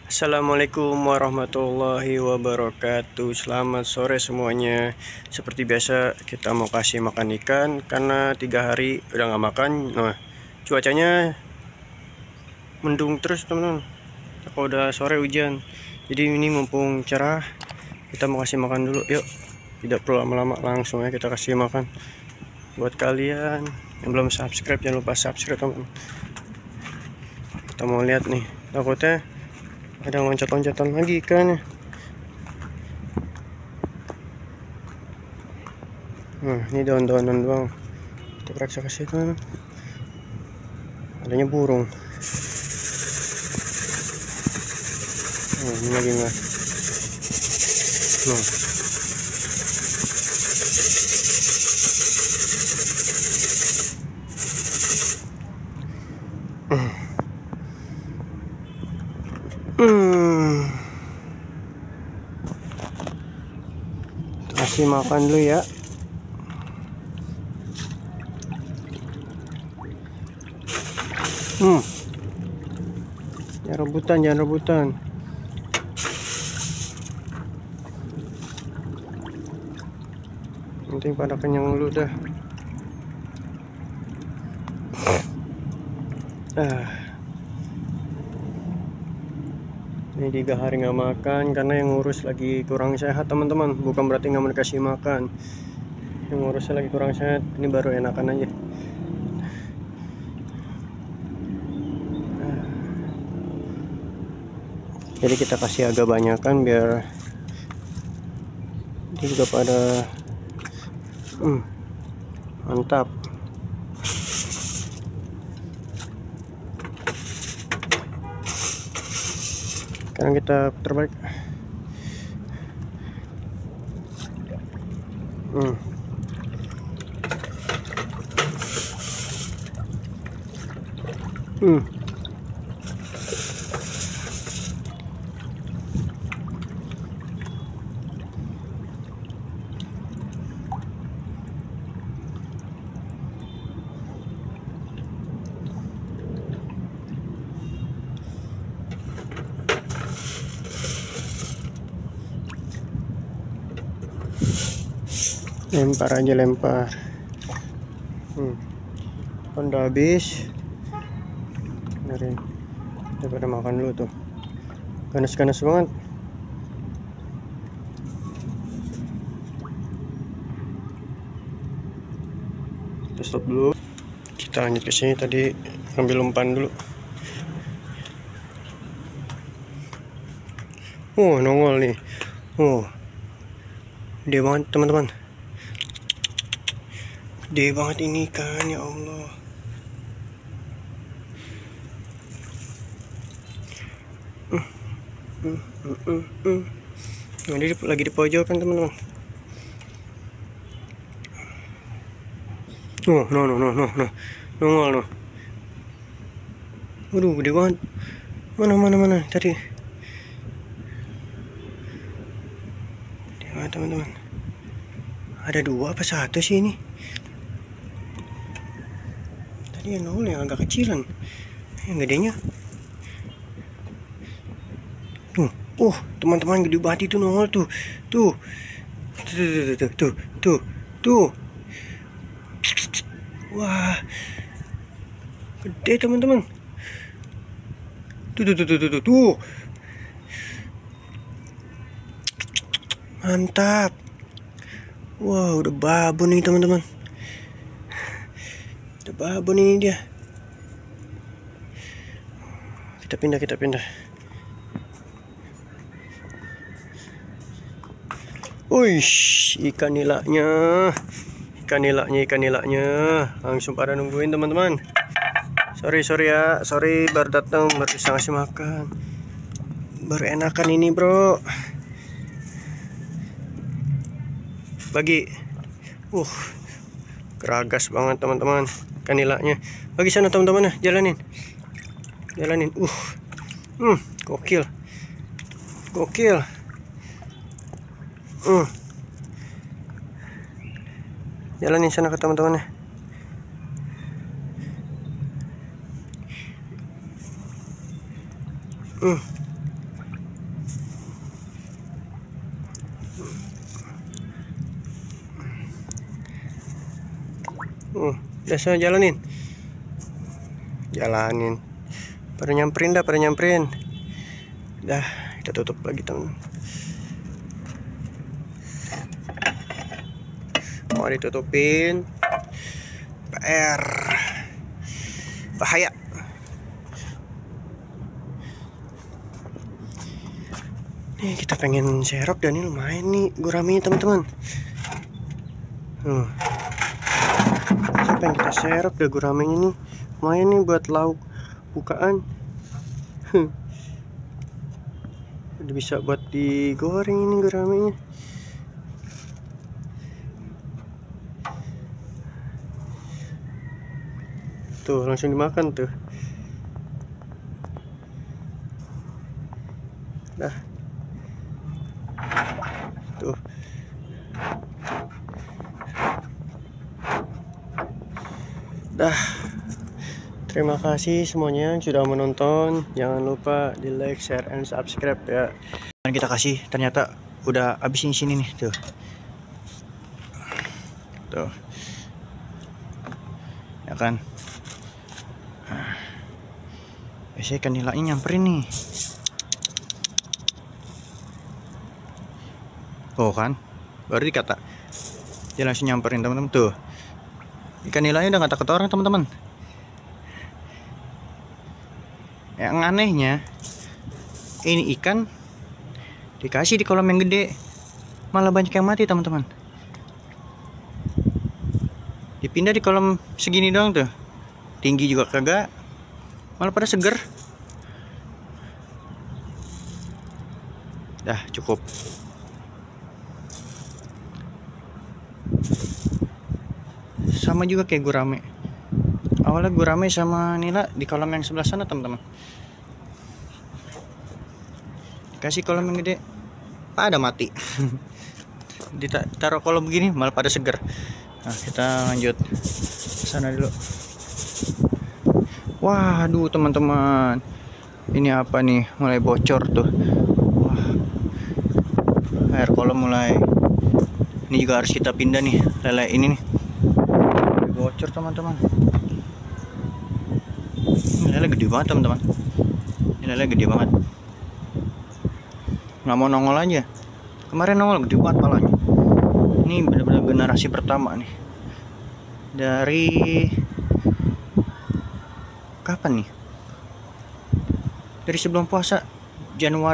Assalamualaikum warahmatullahi wabarakatuh. Selamat sore semuanya. Seperti biasa kita mau kasih makan ikan karena 3 hari udah nggak makan. Nah, cuacanya mendung terus teman-teman. Kalau udah sore hujan. Jadi ini mumpung cerah, kita mau kasih makan dulu. Yuk, tidak perlu lama-lama, langsung ya kita kasih makan. Buat kalian yang belum subscribe, jangan lupa subscribe teman-teman. Kita mau lihat nih, takutnya ada loncat-loncatan lagi ikannya. Nah, ini daun-daunan doang. Kita periksa kasih kan. Adanya burung. Nah, ini lagi nggak. Nah. Kasih makan dulu ya. Jangan rebutan, jangan rebutan. Penting pada kenyang dulu dah. Ini 3 hari nggak makan karena yang ngurus lagi kurang sehat teman-teman. Bukan berarti nggak mau dikasih makan. Yang ngurusnya lagi kurang sehat. Ini baru enakan aja. Jadi kita kasih agak banyakan biar dia juga pada mantap. Sekarang kita putar balik. Lempar aja, lempar. Udah habis. Dari daripada makan dulu tuh. Ganas-ganas banget. Kita stop dulu. Kita lanjut ke sini, tadi ambil umpan dulu. Nongol nih. Gede banget teman-teman. Gede banget ini ikan, ya Allah. Nah, dia lagi di pojokan teman-teman. No. Nongol no. Waduh, gede banget. Mana tadi. Gede banget teman-teman. Ada 2 apa 1 sih ini? Tadi yang nongol yang agak kecilan. Yang gedenya. Teman-teman, gede banget itu nongol tuh. Tuh. Wah. Gede teman-teman. Tuh. Mantap. Wow, udah babon nih teman-teman. Udah babon ini dia. Kita pindah. Uish, ikan nilaknya. Langsung pada nungguin teman-teman. Sorry ya, baru datang, baru bisa ngasih makan. Baru enakan ini bro. Bagi. Keragas banget teman-teman. Ikan nilaknya. Bagi sana teman-teman, jalanin. Gokil. Jalanin sana ke teman-temannya. Biasa jalanin. Pada nyamperin. Dah, kita tutup lagi teman. Mau ditutupin. PR. Bahaya. Nih kita pengen serok dan ini lumayan nih gurame teman-teman. Siapa yang kita serok deh guramenya nih. Lumayan nih buat lauk bukaan. Udah bisa buat digoreng ini guramenya. Tuh langsung dimakan tuh. Dah. Tuh. Dah. Terima kasih semuanya yang sudah menonton. Jangan lupa di like, share, and subscribe ya. Dan kita kasih ternyata udah habis di sini nih tuh. Tuh. Ya kan? Biasanya kan nilainya nyamperin nih. Oh kan? Baru dikata. Dia langsung nyamperin teman-teman tuh. Ikan nilainya udah gak takut orang teman-teman. Yang anehnya ini ikan dikasih di kolam yang gede malah banyak yang mati teman-teman. Dipindah di kolam segini doang tuh, tinggi juga kagak, malah pada seger. Dah cukup. Sama juga kayak gurame. Awalnya gurame sama nila di kolam yang sebelah sana teman-teman. Dikasih kolam yang gede, pada mati. Ditaruh kolam begini malah pada seger. Nah kita lanjut sana dulu. Waduh teman-teman, ini apa nih, mulai bocor tuh. Wah, air kolam mulai. Ini juga harus kita pindah nih, lele ini nih. Mulai bocor teman-teman. Ini lele gede banget teman-teman. Ini lele gede banget. Nggak mau nongol aja. Kemarin nongol gede banget palanya. Ini benar-benar generasi pertama nih. Dari kapan nih? Dari sebelum puasa, Januari.